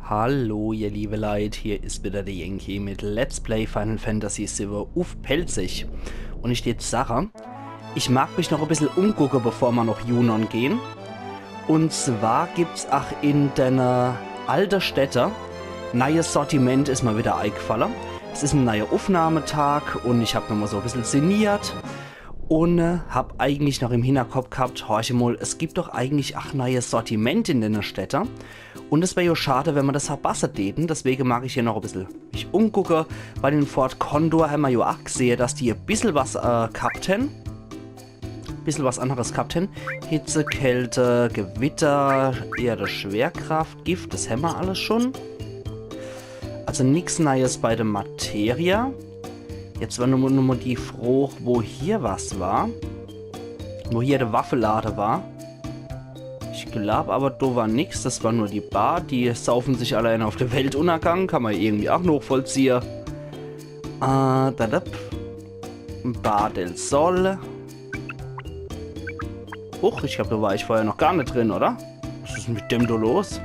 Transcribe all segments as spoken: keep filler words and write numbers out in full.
Hallo, ihr liebe Leit, hier is wieder der Yankee mit Let's Play Final Fantasy siwwe uff Pälzisch. Un ich dät sache, ich mag mich noch e bissel umgucke, bevor ma noch Junon gehn. Un zwar gibt's ach in denne alte Städte, neies Sortiment is ma wieder eigfalle. Es is en neier Uffnahmetag un ich hab noch mal so e bissel sinniert. Un äh, hab eigentlich noch im Hinterkopf gehabt, horch mal, es gibt doch eigentlich ach neies Sortiment in denne Städte. Un es wär jo schade, wenn ma das verpasse däten. Deswege mag ich hier noch e bissel mich umgucke. Bei den Fort Condor hämmer jo ach gesehe, dass die e bissel was äh, gehabt hän. Bissel was anderes gehabt hän. Hitze, Kälte, Gewitter, Erde, Schwerkraft, Gift, das hämmer alles schon. Also nix Neies bei der Materia. Jetzt war nur, nur mal die Froch, wo hier was war. Wo hier der Waffelade war. Ich glaub aber, do war nix. Das war nur die Bar. Die saufen sich alle ein auf der Weltuntergang. Kann man irgendwie auch nachvollziehe. Äh, da, da. Bar del Sol. Huch, ich glaub, da war ich vorher noch gar net drin, oder? Was is mit dem do los?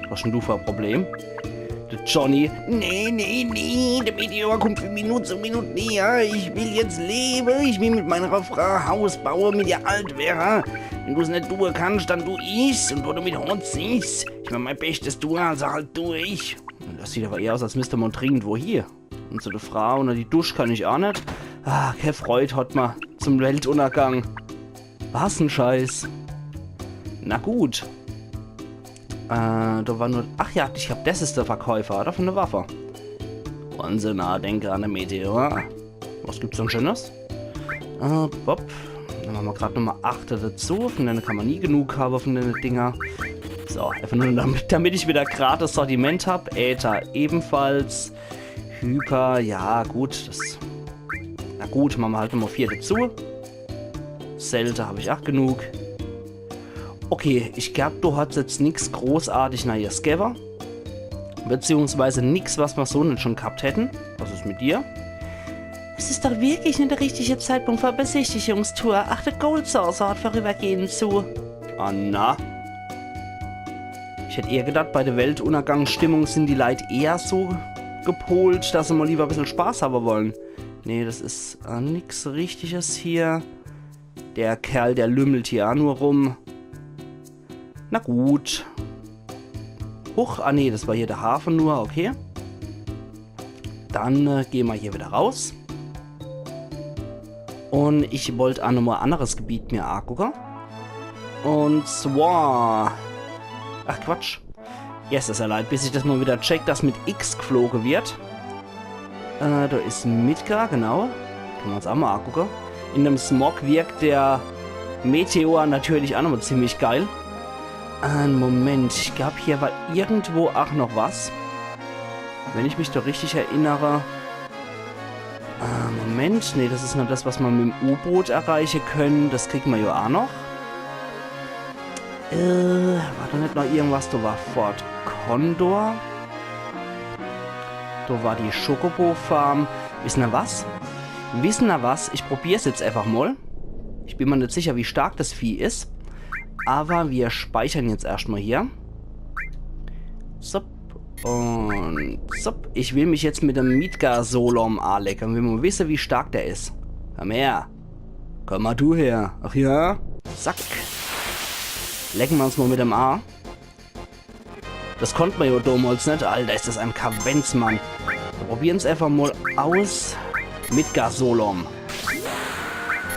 Was denn du für e Problem? Der Johnny. Nee, nee, nee, der Meteor kommt für Minute zu Minute näher. Ich will jetzt lebe. Ich will mit meiner Frau Haus baue, mit ihr alt wäre. Wenn du's net tue kannst, dann tu ich's. Und wo du mit Hund siehst, ich will mein Bestes tue, also halt tu ich. Das sieht aber eher aus, als müsste man dringend wo hier. Und zu der Frau unter die Dusch kann ich auch net. Ah, keine Freud hat man zum Weltuntergang. Was en Scheiß. Na gut. Äh, da war nur... Ach ja, ich glaub, das is der Verkäufer, oder? Von der Waffe. Unsinn, ah, denke an den Meteor. Was gibt's denn Schönes? Äh, Bob. Dann machen wir grad Nummer acht dazu. Von denen kann man nie genug haben, von den Dinger. So, einfach nur damit, damit ich wieder grad das Sortiment hab. Äther ebenfalls. Hyper, ja gut, das... Na gut, machen wir halt Nummer vier dazu. Selte hab ich auch genug. Okay, ich glaub, du hast jetzt nix großartig Neues, gell? Beziehungsweise nix, was wir so nicht schon gehabt hätten. Was is mit dir? Es is doch wirklich net der richtige Zeitpunkt für e Besichtigungstour. Ach, der Gold Saucer hat vorübergehend zu. Ah, na. Ich hätt eher gedacht, bei der Weltuntergangsstimmung sind die Leit eher so gepolt, dass sie mal lieber e bissel Spaß haben wollen. Nee, das is äh, nix Richtiges hier. Der Kerl, der lümmelt hier auch nur rum. Na gut. Huch, ah nee, das war hier der Hafen nur, okay. Dann äh, gehen wir hier wieder raus. Und ich wollt auch nochmal anderes Gebiet mir angucken. Und zwar... Ach Quatsch. Yes, is ja leid, bis ich das mal wieder check, dass mit X geflogen wird. Äh, da is Midgar, genau. Können wir uns auch mal angucken. In dem Smog wirkt der Meteor natürlich auch nochmal ziemlich geil. Ein Moment, ich glaub, hier war irgendwo auch noch was. Wenn ich mich da richtig erinnere. Äh, Moment, nee, das is nur das, was man mit dem U-Boot erreichen können. Das kriegen wir ja auch noch. Äh, war da nicht noch irgendwas? Da war Fort Condor. Da war die Chocobo-Farm. Wissen ihr was? Wissen ihr was? Ich probier's jetzt einfach mal. Ich bin mir nicht sicher, wie stark das Vieh is. Aber wir speichern jetzt erstmal hier. Zup und zup. Ich will mich jetzt mit dem Midgar-Solom anlegen. Will mal wissen, wie stark der is. Komm her. Komm mal du her. Ach ja? Zack. Lecken wir uns mal mit dem A. Das konnt man ja damals nicht. Alter, is das ein Kavenz, Mann. Wir probieren's einfach mal aus. Midgar-Solom.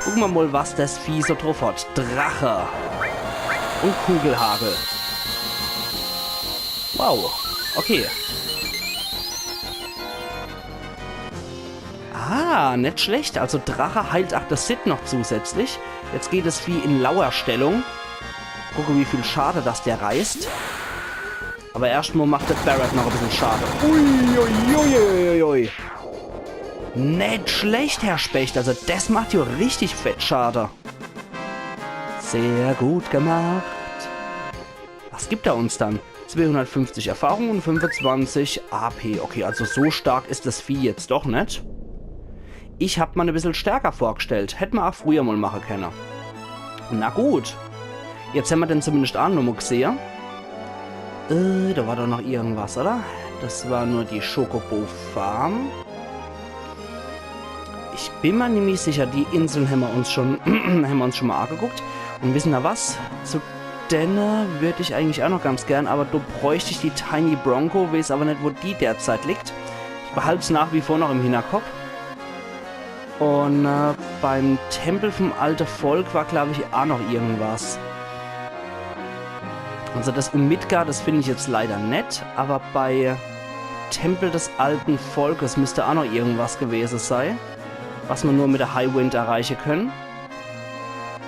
Gucken wir mal, was das Vieh so drauf hat. Drache. Und Kugelhagel. Wow. Okay. Ah, net schlecht. Also Drache heilt ach das Cid noch zusätzlich. Jetzt geht das Vieh in Lauerstellung. Gucke, wie viel Schade das der reißt. Aber erstmal macht der Barret noch e bissel Schade. Uiuiuiui. Net schlecht, Herr Specht. Also das macht ja richtig fett Schade. Sehr gut gemacht. Was gibt er uns dann? Zweihundertfünfzig Erfahrung und fünfundzwanzig A P. Okay, also so stark is das Vieh jetzt doch net. Ich hab mir e bissel stärker vorgestellt. Hätt man auch früher mal machen können. Na gut. Jetzt hämmer den zumindest auch nochmal gesehe. Äh, da war doch noch irgendwas, oder? Das war nur die Chocobo Farm. Ich bin mir nämlich sicher, die Inseln hämmer uns schon, hämmer uns schon mal angeguckt. Und wissen ihr was? Zu denne würd ich eigentlich auch noch ganz gern, aber do bräucht ich die Tiny Bronco, weiß aber net, wo die derzeit liegt. Ich behalt's nach wie vor noch im Hinterkopf. Und äh, beim Tempel vom alte Volk war, glaub ich, auch noch irgendwas. Also das um Midgar, das find ich jetzt leider net, aber bei Tempel des alten Volkes müsste auch noch irgendwas gewesen sei, was man nur mit der Highwind erreichen können.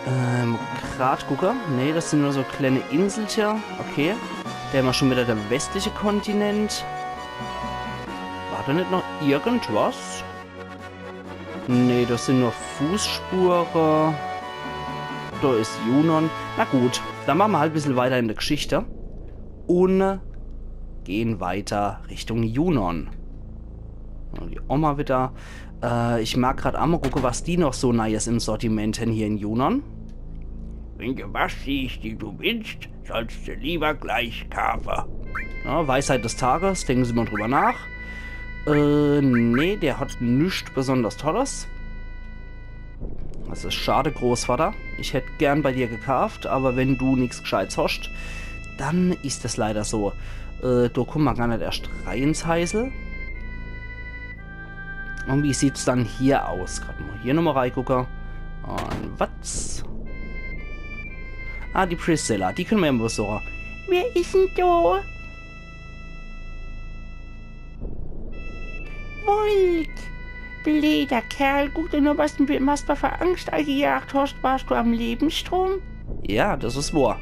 Ähm, grad gucke. Nee, das sind nur so kleine Inselcher. Okay. Der war schon wieder der westliche Kontinent. War da net noch irgendwas? Nee, das sind nur Fußspure. Da ist Junon. Na gut, dann machen wir halt ein bisschen weiter in der Geschichte. Und gehen weiter Richtung Junon. Und die Oma wieder. Äh, ich mag grad einmal gucken, was die noch so Neues im Sortiment haben hier in Junon. Wenn du was siehst, die du willst, sollst du lieber gleich kaufen. Ja, Weisheit des Tages, denken Sie mal drüber nach. Äh, nee, der hat nichts besonders Tolles. Das ist schade, Großvater. Ich hätt gern bei dir gekauft, aber wenn du nichts Gescheites hast, dann ist das leider so. Äh, da kommen wir gar nicht erst rein ins Heisel. Und wie sieht's dann hier aus? Grad mal hier nochmal reingucken. Und was? Ah, die Priscilla, die können wir ja mal besuchen. Wer ist denn da? Volk! Blöder Kerl, guck dir nur, was du mir was du für Angst eingejagt hast. Warst du am Lebensstrom? Ja, das ist wahr.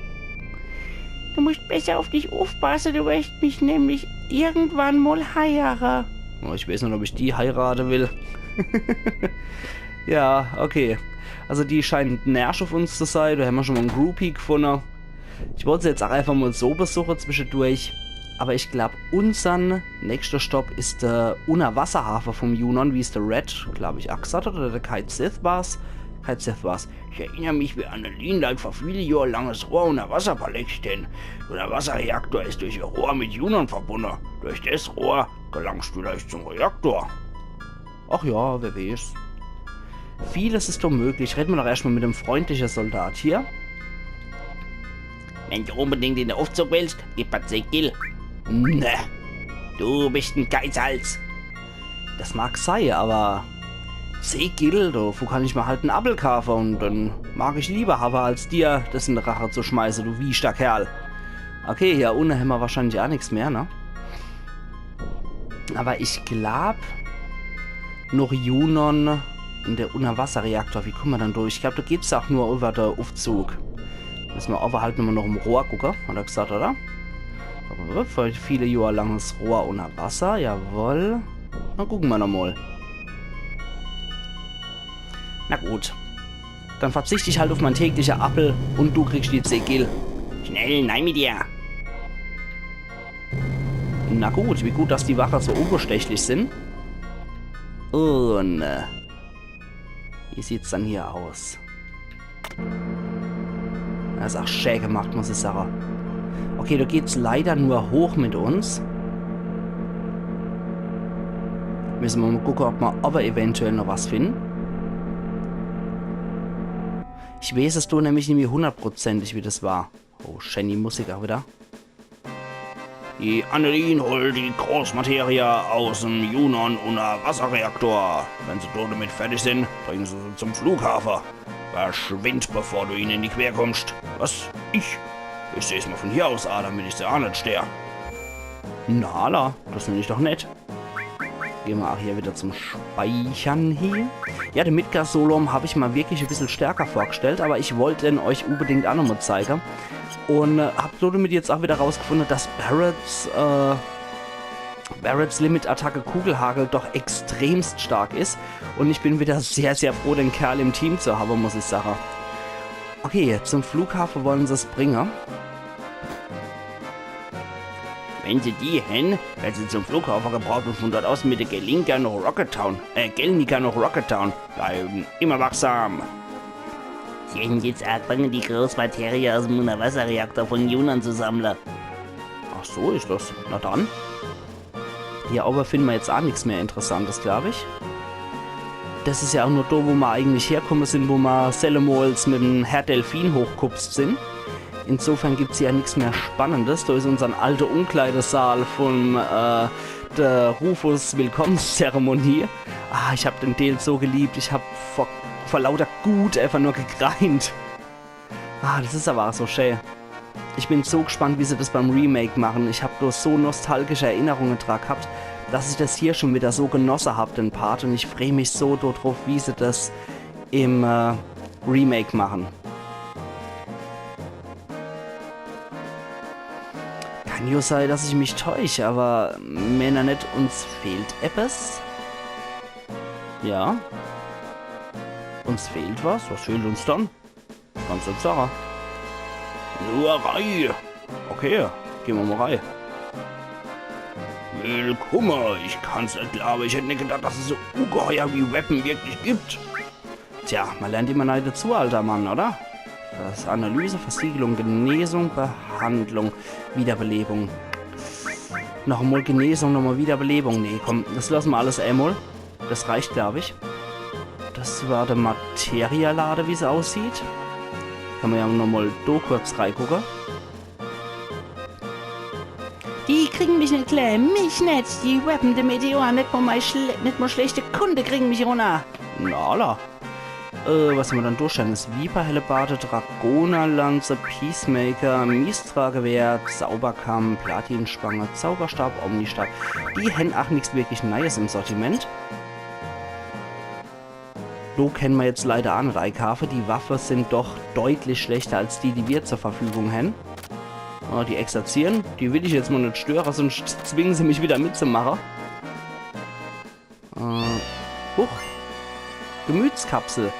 Du musst besser auf dich aufpassen, du wirst mich nämlich irgendwann mal heiraten. Oh, ich weiß nicht, ob ich die heiraten will. Ja, okay. Also die scheinen närrisch auf uns zu sein. Da haben wir schon mal einen Groupie gefunden. Ich wollte sie jetzt auch einfach mal so besuchen zwischendurch. Aber ich glaub, unsern nächster Stopp ist der Unterwasserhafen vom Junon, wie es der Red, glaub ich, auch gesagt hat, oder der Cait Sith war's. Cait Sith war's. Ich erinnere mich, wie Annelien dort vor viele Jahren langes Rohr unter Wasser verlegt haben. Der Unterwasserreaktor ist durch ein Rohr mit Junon verbunden. Durch das Rohr gelangst du leicht zum Reaktor. Ach ja, wer weiß. Vieles ist doch möglich. Reden wir doch erstmal mit dem freundlichen Soldat hier. Wenn du unbedingt in den Aufzug willst, gib mir zehn Gil. Ne. Du bist ein Geizhals. Das mag sei, aber zehn Gil, dafür kann ich mir halt einen Appel kaufen und dann mag ich lieber haben, als dir das in die Rache zu schmeißen, du wieschter Kerl. Okay, hier unten haben wir wahrscheinlich auch nichts mehr, ne? Aber ich glaub, noch Junon und der Unterwasserreaktor, wie kommen wir dann durch? Ich glaub, da geht's auch nur über den Aufzug. Müssen wir aber halt nochmal noch im Rohr gucken, hat er gesagt, oder? Aber für viele Jahre langes Rohr unter Wasser, jawohl. Dann gucken wir nochmal. Na gut. Dann verzichte ich halt auf mein täglicher Appel und du kriegst die zehn Gil. Schnell, nein mit dir. Na gut, wie gut, dass die Wache so unbestechlich sind. Und äh, wie sieht's dann hier aus? Das ist auch schä gemacht, muss ich sagen. Okay, da geht's leider nur hoch mit uns. Müssen wir mal gucken, ob wir aber eventuell noch was finden. Ich weiß es doch nämlich nicht mehr hundertprozentig, wie das war. Oh, schäni Musik auch wieder. Die Annelien holt die Großmaterie aus dem Junon-Unterwasserreaktor. Wenn sie dort damit fertig sind, bringen sie sie zum Flughafen. Verschwind, bevor du ihnen in die Quer kommst. Was? Ich? Ich seh's mal von hier aus an, damit ich sie auch nicht stehe. Na, alla, das find ich doch nett. Gehen wir auch hier wieder zum Speichern hier. Ja, den Midgar-Solom hab ich mir wirklich ein bisschen stärker vorgestellt, aber ich wollte ihn euch unbedingt auch nochmal zeigen. Und äh, hab somit jetzt auch wieder rausgefunden, dass Barretts, äh, Barretts Limit-Attacke Kugelhagel doch extremst stark ist. Und ich bin wieder sehr, sehr froh, den Kerl im Team zu haben, muss ich sagen. Okay, zum Flughafen wollen sie es bringen. Wenn sie die hän, werden sie zum Flughafen gebracht und von dort aus mit der Gelinka nach Rocket Town, äh, Gelnika nach Rocket Town. Bleiben immer wachsam. Sie haben jetzt angefangen, die Großmaterie aus dem Unterwasserreaktor von Junon zu sammeln. Ach, so is das. Na dann. Hier owwe find mer jetzt aa nix mehr Interessantes, glaub ich. Das is ja aa nur do, wo mer eigentlich herkomme sin, wo mer sellemols mit dem Herr Delfin hochgehupst sin. Insofern gibt's hier nix mehr Spannendes. Do is unsern alte Umkleidesaal vum, äh, der Rufus-Willkommenszeremonie. Ah, ich hab den Deel so geliebt. Ich hab vor, vor lauter Gut einfach nur gegreint. Ah, das is awwer aa so schä. Ich bin so gespannt, wie se das beim Remake machen. Ich hab do so nostalgische Erinnerunge dra gehabt, dass ich das hier schon wieder so genosse hab, den Part. Un ich free mich so do druff, wie se das im, äh, Remake machen. Kann jo sei, dass ich mich täusch, awwer Männer net, uns fehlt eppes. Ja. Uns fehlt was? Was fehlt uns dann? Kannst du net sage. Nur rei. Okay, gehn mer mol rei. Willkumme. Ich kann's net glaube. Ich hätt net gedacht, dass es so Ungeheuer wie Weapon wirklich gibt. Tja, mer lernt immer nei dezu, alter Mann, oder? Das Analyse, Versiegelung, Genesung, Behandlung, Wiederbelebung. Nochmol Genesung, nochmol Wiederbelebung. Nee, komm, das losse mer alles emol. Das reicht, glaub ich. Das war der Materialade, wie's aussieht. Kann mer ja nochmol do kurz reigucke. Die kriegen mich net klein, mich net. Die Weapon, de Meteor, net mol, mei schle net mol schlechte Kunde kriegen mich runner. Na, alla. Äh, was hämmer dann do? Schönes Viper-Hellebarde, Dragonerlanze, Peacemaker, Mistra-Gewehr, Zauberkamm, Platinspange, Zauberstab, Omnistab. Die hän ach nix wirklich Neies im Sortiment. Do kenne mer jetzt leider ach net eikaafe. Die Waffe sin doch deutlich schlechter als die, die mer zur Verfügung hän. Ah, die exerzieren, die will ich jetzt mol net störe, sunscht zwinge se mich wieder mitzumache. Äh, huch. Gemütskapsel.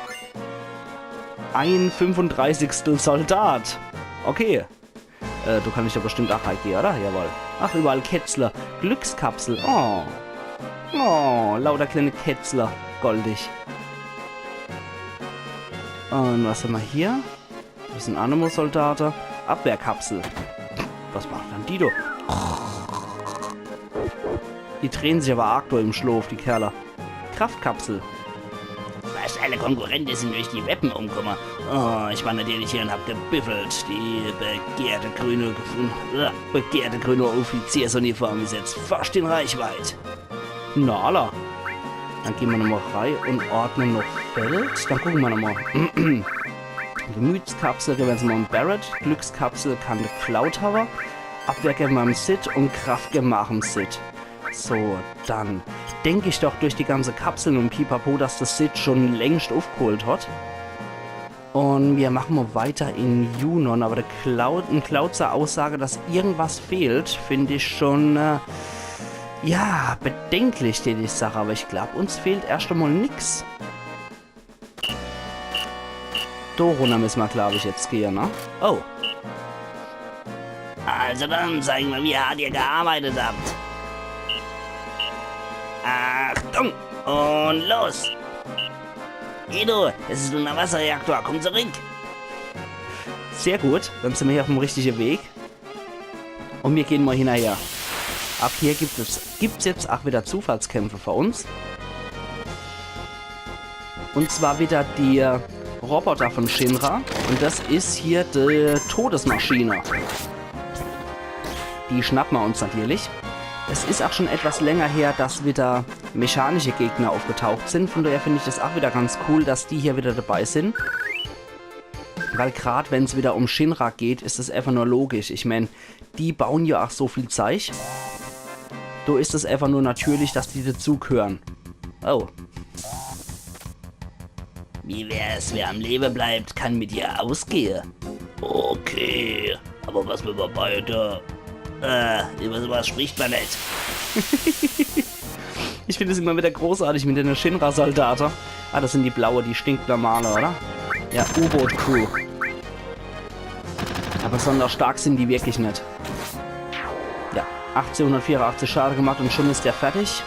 Ein fünfunddreißigstel Soldat. Okay. Äh, do kann ich jo bestimmt ach reigehe, oder? Jawoll. Ach, überall Kätzle. Glückskapsel. Oh. Oh, lauter kleine Kätzle. Goldig. Un was hämmer hier? Das sin Anemo-Soldate. Abwehrkapsel. Was macht dann die do? Die drehen sich awwer arg do im Schloof, die Kerle. Kraftkapsel. Fascht alle Konkurrente sin durch die Weapon umkumme. Oh, ich war natürlich hier un hab gebüffelt. Die begehrte grüne, äh, begehrte grüne Offiziersuniform is jetzt fascht in Reichweit. Na, alla. Dann gehn mer nochmol rei un ordne noch Feld. Dann gucke mer nochmol. Gemütskapsel gewwe mer jetzt mol em Barret. Glückskapsel kann de Cloud hawwe. Abwehr gewwe mer em Cid un Kraft gewwe mer ach em Cid. So, dann denk ich doch durch die ganze Kapsle un Pipapo, dass de Cid schon längscht uffgeholt hat. Un mer mache mol weiter in Junon, awwer de Cloud, en Cloud sei Aussage, dass irgendwas fehlt, find ich schon, äh, ja, bedenklich, die, die Sach, awwer ich glaub, uns fehlt erscht emol nix. Do runner misse mer, glaub ich, jetzt gehe, ne? Oh. Also dann, zeig mol, wie hart ihr gearbeitet habt. Achtung! Un los! Edo, es is en Wasserreaktor, komm zurück! Sehr gut, dann sin mer hier uffm richtige Weg. Un mer gehn mol hinnerher. Ab hier gibt es, gibt's jetzt ach wieder Zufallskämpfe für uns. Un zwar wieder die, äh, Roboter von Shinra. Un das is hier die Todesmaschine. Die schnappe mer uns natürlich. Es is ach schon etwas länger her, dass wieder mechanische Gegner aufgetaucht sin. Von daher find ich das ach wieder ganz cool, dass die hier wieder dabei sin. Weil grad wenn's wieder um Shinra geht, is es einfach nur logisch. Ich mein, die bauen ja ach so viel Zeich. Do is es einfach nur natürlich, dass die dazugehören. Oh. Wie wär's, wer am Lebe bleibt, kann mit dir ausgehe. Okay, aber was, wenn wir beide... Äh, über sowas spricht man net. Ich find es immer wieder großartig mit den Shinra-Soldate. Ah, das sin die blaue, die stinknormale, oder? Ja, U-Boot-Crew. Aber besonders stark sin die wirklich net. Ja, achtzehnhundertvierundachtzig Schade gemacht un schon is der fertig.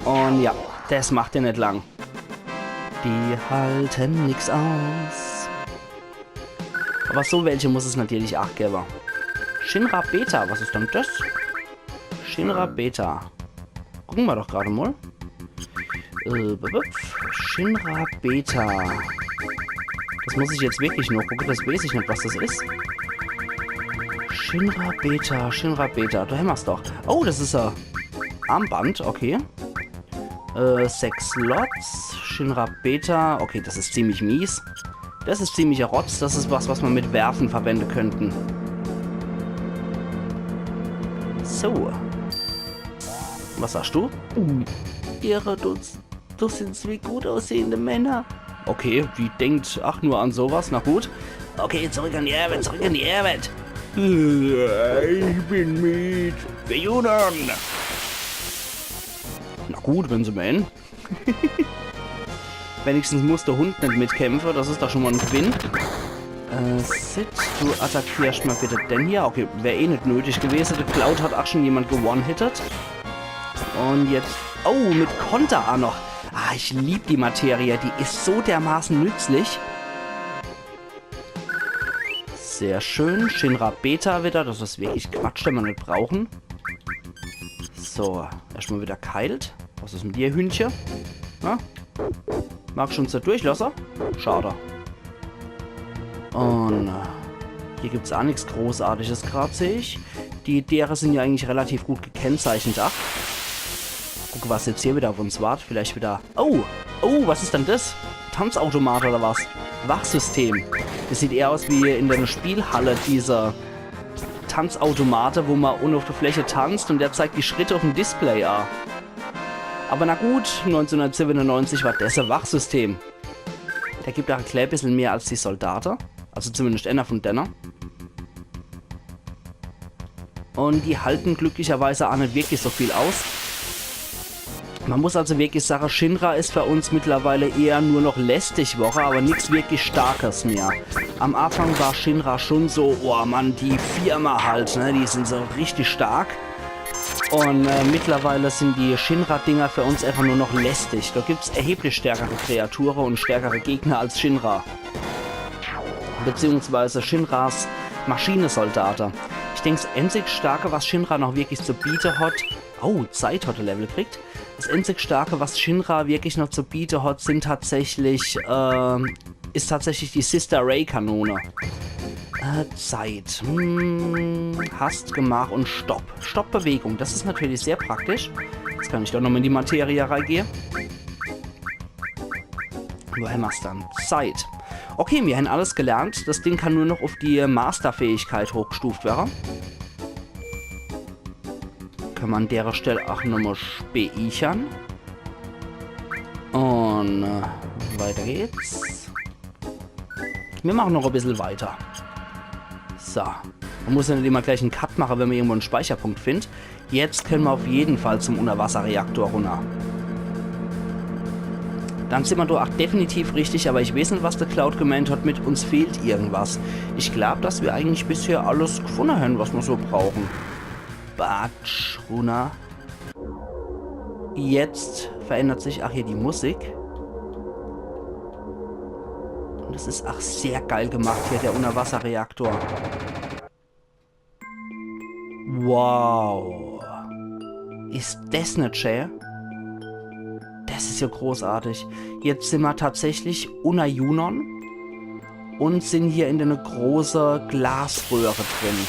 Un ja, das macht der net lang. Die halten nix aus. Aber so welche muss es natürlich ach gewwe. Shinra Beta, was is dann das? Shinra Beta. Gucke mer doch grad mol. Äh, b- b- Shinra Beta. Das muss ich jetzt wirklich nogucke, das weeß ich net, was das is. Shinra Beta, Shinra Beta, do hämmer's doch. Oh, das is e Armband, okay. Äh, sechs Slots, Shinra Beta, okay, das is ziemlich mies. Das is ziemlicher Rotz, das is was, was mer mit Werfe verwende kennte. So. Was sagst du? Ihr Dutzend. Das sin zwei gut aussehende Männer. Okay, die denkt ach nur an sowas. Na gut. Okay, zurück an die Arbeit, zurück an die Arbeit. Äh, ich bin mied. Für Junon. Na gut, wenn se meinen. Wenigstens muss de Hund net mitkämpfe, das is doch schon mol en Gewinn. Äh, Cid, du attackierst mol bitte den hier. Okay, wär eh net nötig gewese. De Cloud hat ach schon jemand ge-one-hitted. Und jetzt... Oh, mit Konter ach noch. Ah, ich lieb die Materie. Die is so dermaßen nützlich. Sehr schön. Shinra Beta wieder. Das is wirklich Quatsch, den mer net brauchen. So, erscht mol wieder geheilt. Was is mit dir, Hündche? Na? Magst du uns do durchlosse? Schade. Und äh, hier gibt's ach nix Großartiges grad, seh ich. Die Deere sin ja eigentlich relativ gut gekennzeichnet, ach. Gucke, was jetzt hier wieder auf uns wart. Vielleicht wieder... Oh! Oh, was is dann das? Tanzautomat oder was? Wachsystem. Das sieht eher aus wie in der Spielhalle, diese Tanzautomate, wo mer unne auf der Fläche tanzt und der zeigt die Schritte auf dem Display an. Aber na gut, neunzehnhundertsiebenundneunzig war das e Wachsystem. Der gibt ach e klein bissel mehr als die Soldate. Also zumindest einer von denne. Und die halten glücklicherweise ach net wirklich so viel aus. Man muss also wirklich sage, Shinra is für uns mittlerweile eher nur noch lästig worre, aber nix wirklich Starkes mehr. Am Anfang war Shinra schon so, oh Mann, die Firma halt, ne? Die sin so richtig stark. Und äh, mittlerweile sin die Shinra-Dinger für uns einfach nur noch lästig. Do gibt's erheblich stärkere Kreature und stärkere Gegner als Shinra. Beziehungsweise Shinras Maschinesoldate. Ich denk, das einzig Starke, was Shinra noch wirklich zu biete hat, oh, Zeit hat e Level kriegt. Das einzig Starke, was Shinra wirklich noch zu biete hat, sin tatsächlich, ähm, is tatsächlich die Sister Ray Kanone. Äh, Zeit. Hm, hast, Gemach und Stopp. Stopp Bewegung. Das is natürlich sehr praktisch. Jetzt kann ich doch nochmal in die Materie reingehe. Wo hämmer's dann? Zeit. Okay, mir hän alles gelernt. Das Ding kann nur noch auf die Masterfähigkeit hochgestuft werre. Kann mer an dere Stell ach nochmal speichern. Und äh, weiter geht's. Mir mache noch e bissel weiter. So. Man muss ja net immer gleich en Cut mache, wenn mer irgendwo en Speicherpunkt findt. Jetzt könne mer auf jeden Fall zum Unterwasserreaktor runner. Dann sin mer do ach definitiv richtig, aber ich weeß net, was de Cloud gemeint hat mit „uns fehlt irgendwas“. Ich glaub, dass mer eigentlich bisher alles gefunne hän, was mer so brauchen. Batsch, runner. Jetzt verändert sich, ach, hier die Musik. Und es is ach sehr geil gemacht hier, der Unterwasserreaktor. Wow. Is des net schä? Des is ja großartig. Jetzt sin mer tatsächlich unner Junon und sin hier in der große Glasröhre drin.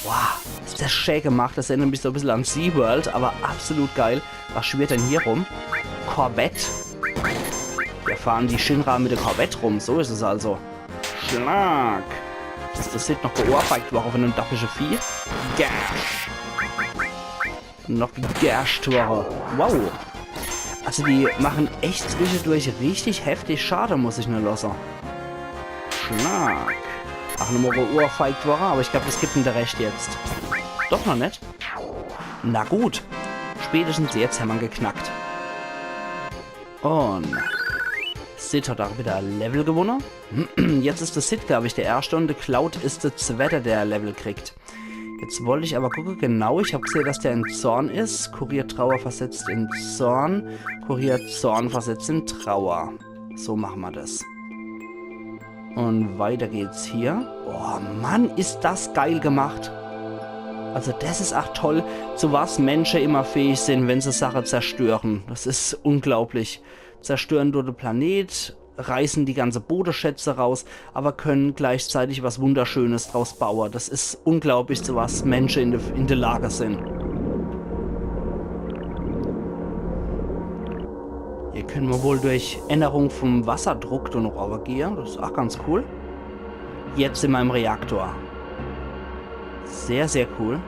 Wow, is des schä gemacht. Des erinnert mich so e bissel an SeaWorld, aber absolut geil. Was schwirrt denn hier rum? Korvett. Do fahren die Shinra mit der Korvett rum, so is es also. Schlag. Is de Cid noch geohrfeigt worre von dem dappische Vieh? Gash. Noch gegasht worre. Wow. Also die machen echt zwischendurch richtig heftig Schade, muss ich nur losse. Schlag. Ach, nochmal geohrfeigt worre, aber ich glaub, des gibt en Recht jetzt. Doch noch net. Na gut. Spätestens jetzt hämmer'n geknackt. Und Cid hat ach wieder e Level gewunne. Jetzt is de Cid, glaub ich, der Erschte und de Cloud is de Zwette, der e Level kriegt. Jetzt wollt ich aber gucke, genau, ich hab geseh, dass der in Zorn is. Kurier Trauer versetzt in Zorn. Kurier Zorn versetzt in Trauer. So mache mer des. Und weiter geht's hier. Oh Mann, is des geil gemacht. Also das is ach toll, zu was Mensche immer fähig sin, wenn se Sache zerstören. Das is unglaublich. Zerstören do de Planet, reißen die ganze Bodeschätze raus, aber können gleichzeitig was Wunderschönes draus baue. Das is unglaublich, zu was Mensche in de, in de Lage sin. Hier könne mer wohl durch Änderung vom Wasserdruck do noch rübergehe. Das is ach ganz cool. Jetzt in meinem Reaktor. Sehr, sehr cool.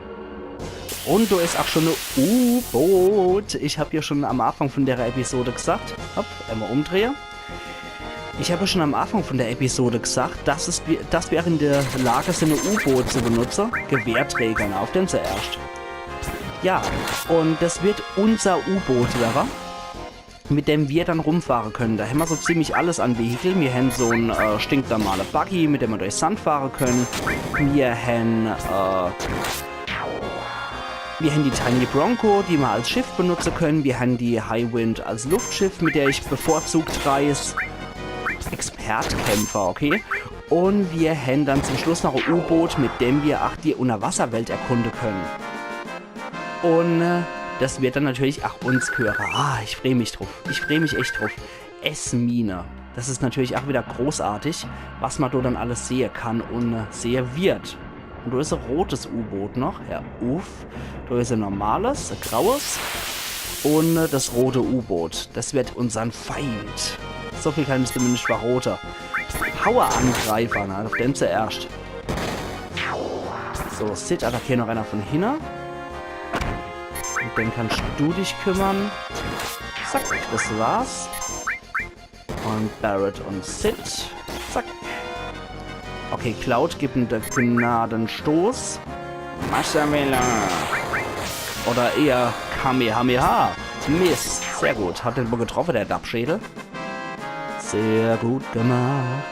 Und do is ach schon e U-Boot. Ich hab ja schon am Anfang von der Episode gesagt, hopp, einmal umdrehe. Ich hab ja schon am Anfang von der Episode gesagt, dass, es, dass wir in der Lage sin, e U-Boot zu benutze. Gewehrträger, na, auf den zuerscht. Ja, und das wird unser U-Boot werre, mit dem wir dann rumfahre können. Do hämmer so ziemlich alles an Vehikel. Mir hän so en äh, stinknormale Buggy, mit dem mer durch Sand fahre können. Mir hän äh, mir hän die Tiny Bronco, die mer als Schiff benutze können. Mir hän die Highwind als Luftschiff, mit der ich bevorzugt reis. Expert-Kämpfer, okay. Und mir hän dann zum Schluss noch e U-Boot, mit dem mir ach die Unterwasserwelt erkunde können. Und äh, das wird dann natürlich ach uns gehöre. Ah, ich freu mich drauf. Ich freu mich echt drauf. S-Mine. Das is natürlich ach wieder großartig, was mer do dann alles sehe kann und äh, sehe wird. Und do is e rotes U-Boot noch. Ja, uff. Do is e normales, e graues. Und äh, das rote U-Boot. Das wird unsern Feind. So viel kann ich zumindest verrote. Power-Angreifer, na, auf den zuerscht. So, Cid attackiert noch einer von hinne. Um den kannst du dich kümmern. Zack, das war's. Und Barret und Cid. Zack. Okay, Cloud gibt en de Gnadenstoß. Maschamela. Oder eher Kamehameha. Mist. Sehr gut. Hat den wohl getroffen, der Dappschädel. Sehr gut gemacht.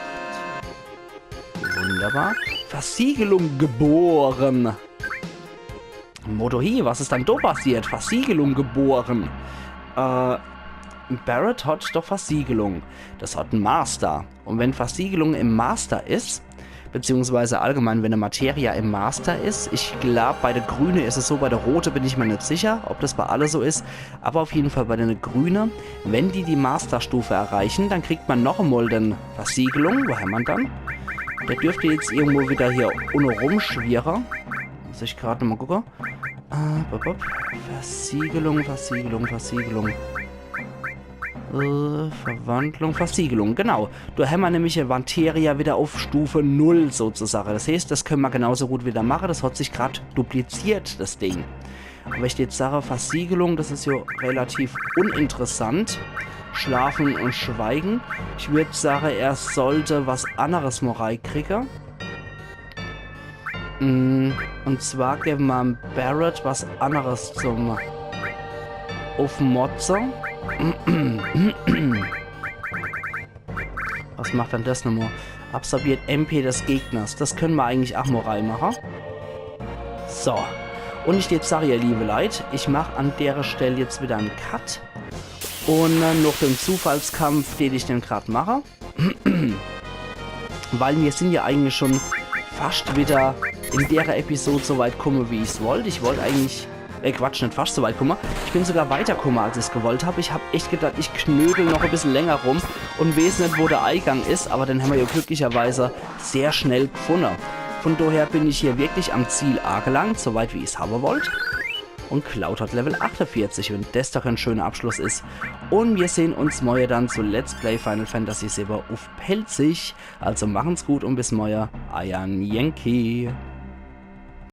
Wunderbar. Versiegelung geboren. Motohi, was is dann do passiert? Versiegelung geboren. Äh, Barret hat doch Versiegelung. Das hat en Master. Und wenn Versiegelung im Master is, beziehungsweise allgemein, wenn e Materia im Master is, ich glaub, bei de Grüne is es so, bei de Rote bin ich mer net sicher, ob das bei alle so is, aber auf jeden Fall bei de Grüne, wenn die die Masterstufe erreichen, dann kriegt mer noch emol den Versiegelung. Wo hämmer en dann? Der dürft jetzt irgendwo wieder hier unne rumschwirre. Muss ich grad nochmal gucke. Äh, bup, bup. Versiegelung, Versiegelung, Versiegelung. Äh, Verwandlung, Versiegelung, genau. Do hämmer nämlich e Materia wieder auf Stufe null sozusagen. Das heißt, das können mer genauso gut wieder mache. Das hat sich grad dupliziert, das Ding. Aber ich jetzt sage, Versiegelung, das is ja relativ uninteressant. Schlafen und Schweigen. Ich würd sage, er sollte was anderes mol reikriege. Mm, und zwar gebe mer em Barret was anderes zum Uffmotze. Was macht dann das nochmal? Absorbiert M P des Gegners. Das können mer eigentlich ach mol reimache. So. Und ich jetzt sag, ihr liebe Leit, ich mach an dere Stell jetzt wieder en Cut. Und äh, noch den Zufallskampf, den ich dann grad mache. Weil mir sind ja eigentlich schon fast wieder in dere Episode so weit kumme, wie ich's wollt. Ich wollt eigentlich, äh, Quatsch, net fast so weit kumme. Ich bin sogar weiter kumme, als ich's gewollt hab. Ich hab echt gedacht, ich knödel noch e bissel länger rum und weeß net, wo der Eigang is, aber den hämmer ja glücklicherweise sehr schnell gfunne. Von daher bin ich hier wirklich am Ziel agelangt, so weit, wie ich's habe wollt. Und Cloud hat Level achtundvierzig, wenn des doch en schöner Abschluss is. Und mir sehn uns morje dann zu Let's Play Final Fantasy siwwe uff Pälzisch. Also machen's gut und bis morje, eier Yankee.